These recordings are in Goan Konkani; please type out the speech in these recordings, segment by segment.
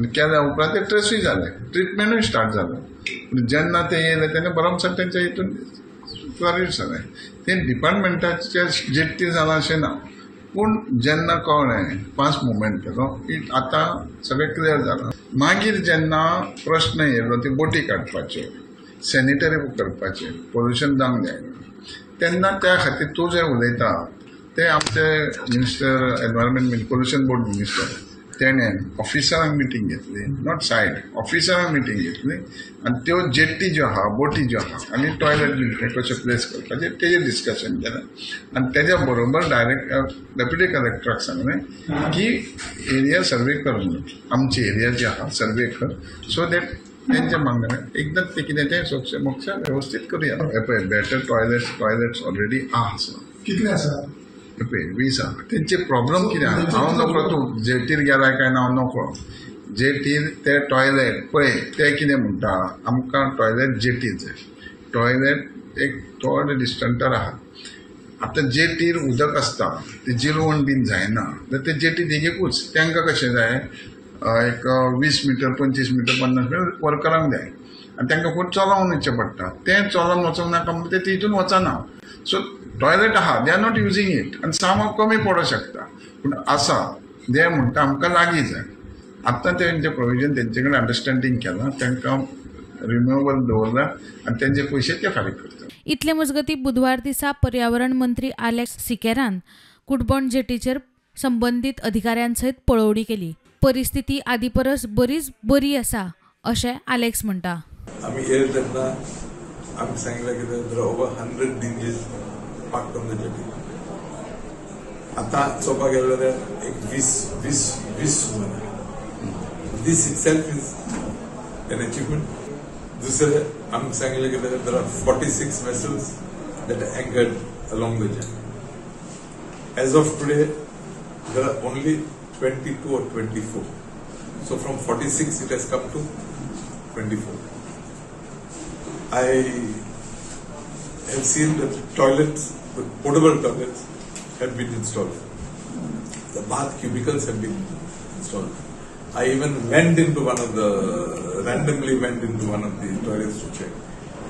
आनी केल्या उपरांत ते ट्रेसूय जाले, ट्रिटमेंटूय स्टार्ट जालें. पूण जेन्ना ते येयले तेन्ना भरमसाठ तेंच्या हितून क्लॅरिटी जालें. तें डिपार्टमेंटाचे जेट्टी जालां अशें ना, पूण जेन्ना कळ्ळें फास्ट मुवमेंट केलो की आतां सगळें क्लियर जालां. मागीर जेन्ना प्रश्न येयलो ती बोटी काडपाच्यो, सॅनिटरी करपाचें, पोल्युशन जावंक जायना, तेन्ना त्या खातीर तूं जें उलयता ते आमचे minister environment pollution board minister तेणें ऑफिसरांक मिटींग घेतली, not side, ऑफिसरांक मिटींग घेतली आनी त्यो जेट्टी ज्यो आहा, बोटी ज्यो आहा आनी टॉयलेट बीन कशें प्लेस करपाचें तेजेर डिस्कशन केलें. आनी तेज्या बरोबर डायरेक्ट डेप्युटी कलेक्टराक सांगलें की एरिया सर्वे कर म्हणून, आमची एरिया जी आहा सर्वे कर, सो that तेंच्या मागणें एकदां तें कितें तें सोक्ष मोक्ष वेवस्थीत करुया. हें पळय बेटर टॉयलेट्स ऑलरेडी आसा. कितले आसा? पळय 20 आहा. तेंचे प्रॉब्लम कितें आहा हांव नकळो, तूं जेटीर गेलाय काय ना हांव नकळो. जेटीर ते टॉयलेट पळय ते कितें म्हणटा, आमकां टॉयलेट जेटीर जाय, टॉयलेट एक थोडे डिस्टंटार आहा. आतां जेटीर उदक आसता ते जिरवण बीन जायना जाल्यार ते जेटी देगेकूच तांकां कशें जाय एक 20 मिटर 25 मिटर 50 मिटर वर्करांक जाय आनी तांकां खूब चलोवन वचचें पडटा. तें चलोवन वचोंक नाका म्हणटा ते तितून वचना. सो टॉयलेट आहा, they are not using it आनी सामान कमी पडोंक शकता, पूण आसा. ते म्हणटा आमकां लागीं जाय. आतां तेंचें प्रोविजन तेंचे कडेन अंडरस्टँडींग केलां, तांकां रिमुवेबल दवरला आनी तेंचे पयशे ते फारीक करता. इतले मजगतीं बुधवार दिसा पर्यावरण मंत्री आलेक्स सिकेरान कुडबोंड जेटीचेर संबंदीत अधिकाऱ्यां सयत पळोवणी केली. परिस्थिती आदी परस बरीच बरी आसा अशें आलेक्स म्हणटा. आमी येयले तेन्ना आमी सांगलें की there are over 100 dinghies parked on the jetty. आतां चोवपाक गेले जाल्यार एक 20 सुमार. This itself is an achievement. दुसरें आमी सांगलें की there are 46 vessels that are anchored along the jetty. As of today, there are only 22 or 24. So from 46 it has come to 24. I have seen that toilets, the portable toilets have been installed. The bath cubicles have been installed. I even went into one of the, randomly went into one of the toilets to check.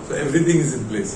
So everything is in place.